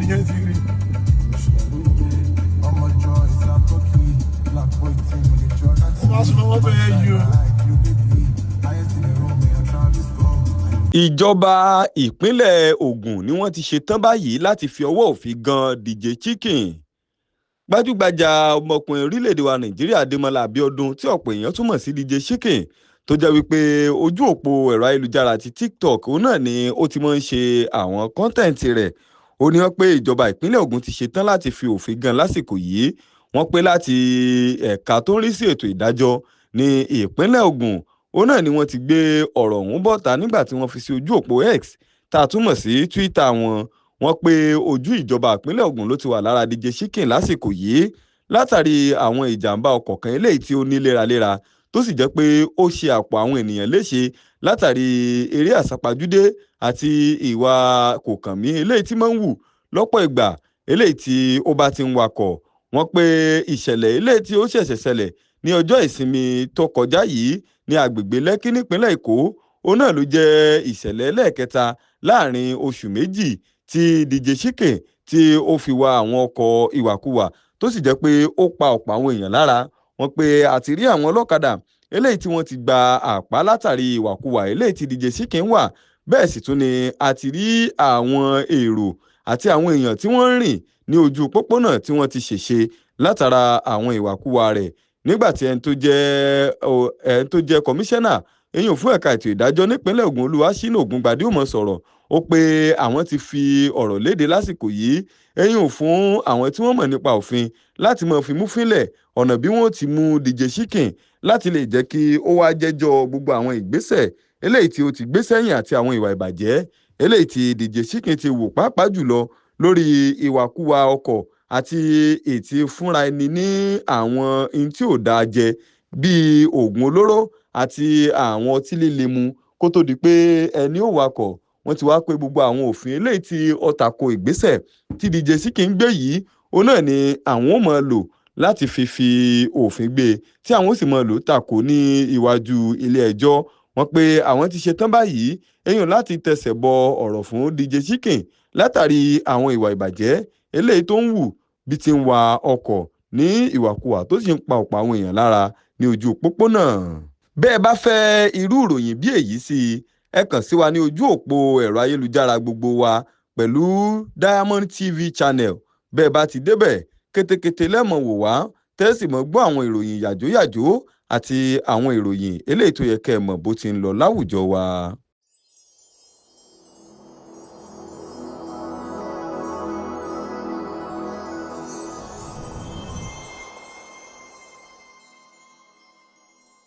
Yẹn ti rí. Ó máa súnmọ́ mọ́tò yẹn yìí o. Ìjọba ìpínlẹ̀ Ògùn ni wọ́n ti ṣetán báyìí láti fi ọwọ́ òfin gan DJ Chicken, gbajúgbajà ọmọkùnrin orílẹ̀-èdè wa Nàìjíríà Adémọlá Abíọ́dún, tí ọ̀pọ̀ èèyàn túmọ̀ sí DJ Chicken, tó jẹ́ wípé ojú òpó ẹ̀rọ ayélujára ti TikTok òun náà ni ó ti máa ń ṣe àwọn content rẹ̀. Ó ní wọ́n pé ìjọba ìpínlẹ̀ Ògùn ti ṣetán láti fi òfin gan lásìkò yìí. Wọ́n pé láti ẹ̀ka tó ń rí sí ètò ìdájọ́ ní ìpínlẹ̀ Ògùn òun náà ni wọ́n ti gbé ọ̀rọ̀ ọ̀hún bọ̀ta nígbà tí wọ́n fi sí ojú òpó X, tá a túmọ̀ sí Twitter wọn. Wọ́n pé ojú ìjọba ìpínlẹ̀ Ògùn ló ti wà lára DJ Chicken lásìkò yìí látàrí àwọn ìjàmbá ọkọ̀ kan eléyìí tí ó ní léraléra, tó sì jẹ́ pé ó ṣe àpò àwọn ènìyàn léṣe látàrí eré àsápajúdé àti ìwà kòkànmí eléyìí tí máa ń wù lọ́pọ̀ ìgbà eléyìí tí ó bá ti ń wakọ̀. Wọ́n pé ìṣẹ̀lẹ̀ eléyìí tí ó ṣẹ̀ṣẹ̀ ṣẹlẹ̀ ní ọjọ́ ìsinmi tó kọjá yìí ní agbègbè Lẹ́kí nípínlẹ̀ Èkó òun náà ló jẹ́ ìṣẹ̀lẹ̀ ẹlẹ́ẹ̀kẹta láàrin oṣù 2 tí DJ Chicken tí ó fi wa àwọn ọkọ̀ ìwàkuwà, tó sì jẹ́ pé ó pa ọ̀pọ̀ àwọn èèyàn lára. Wọ́n pé àti rí àwọn ọlọ́kadà eléyìí tí wọ́n ti gba àpá látàrí ìwàkuwà eléyìí tí DJ Chicken wà. Bẹ́ẹ̀ sì tún ni a ti rí àwọn èrò àti àwọn èèyàn tí wọ́n ń rìn ní ojú pópónà tí wọ́n ti ṣèṣe látara àwọn ìwàkuwà rẹ̀. Nígbà tí ẹni tó jẹ́ kọmíṣánná eyín fún ẹ̀ka ètò ìdájọ́ nípínlẹ̀ Ògùn, Olúwaṣínà Ògúngbadé, ó mọ̀ sọ̀rọ̀. Ó pé àwọn ti fi ọ̀rọ̀ léde lásìkò yìí eyín fún àwọn tí wọ́n mọ̀ nípa òfin láti máa fi mú fínlẹ̀ ọ̀nà bí wọ́n ti mú DJ Chicken láti lè jẹ́ kí ó wá jẹ́jọ́ gbogbo àwọn ìgbésẹ̀ eléyìí tí ó ti gbé sẹ́yìn àti àwọn ìwà ìbàjẹ́ eléyìí tí DJ Chicken ti wù, pàápàá jùlọ lórí ìwàkuwà ọkọ̀ àti ètí fúnra ẹni ní àwọn ohun tí ò dáa jẹ bíi oògùn olóró àti àwọn ọtí líle mu kó tó di pé ẹni ò wakọ̀. Wọ́n ti wá pé gbogbo àwọn òfin eléyìí tí ó tako ìgbésẹ̀ tí DJ Chicken ń gbé yìí òun náà ni àwọn ò máa lò láti fi òfin gbé, tí àwọn ó sì máa lò tako ní iwájú ilé ẹjọ́. Wọ́n pé àwọn ti ṣetán báyìí eyín láti tẹsẹ̀ bọ ọ̀rọ̀ fún DJ Chicken látàrí àwọn ìwà ìbàjẹ́ eléyìí tó ń wù bí ti ń wa ọkọ̀ ní ìwàkuwà tó sì ń pa ọ̀pọ̀ àwọn èèyàn lára ní ojú pópónà. Bẹ́ẹ̀ bá fẹ́ irú ìròyìn bí èyí sí i, ẹ kàn sí wa ní ojú òpó ẹ̀rọ ayélujára gbogbo wa pẹ̀lú Diamond TV Channel. Bẹ́ẹ̀ bá ti débẹ̀ kétékété lẹ́mọ̀ wò wá, tẹ́sì mọ́ gbọ́ àwọn ìròyìn yàjóyàjó àti àwọn ìròyìn eléyìí tó yẹ kẹ́ ẹ mọ̀ bó ti ń lọ láwùjọ wa.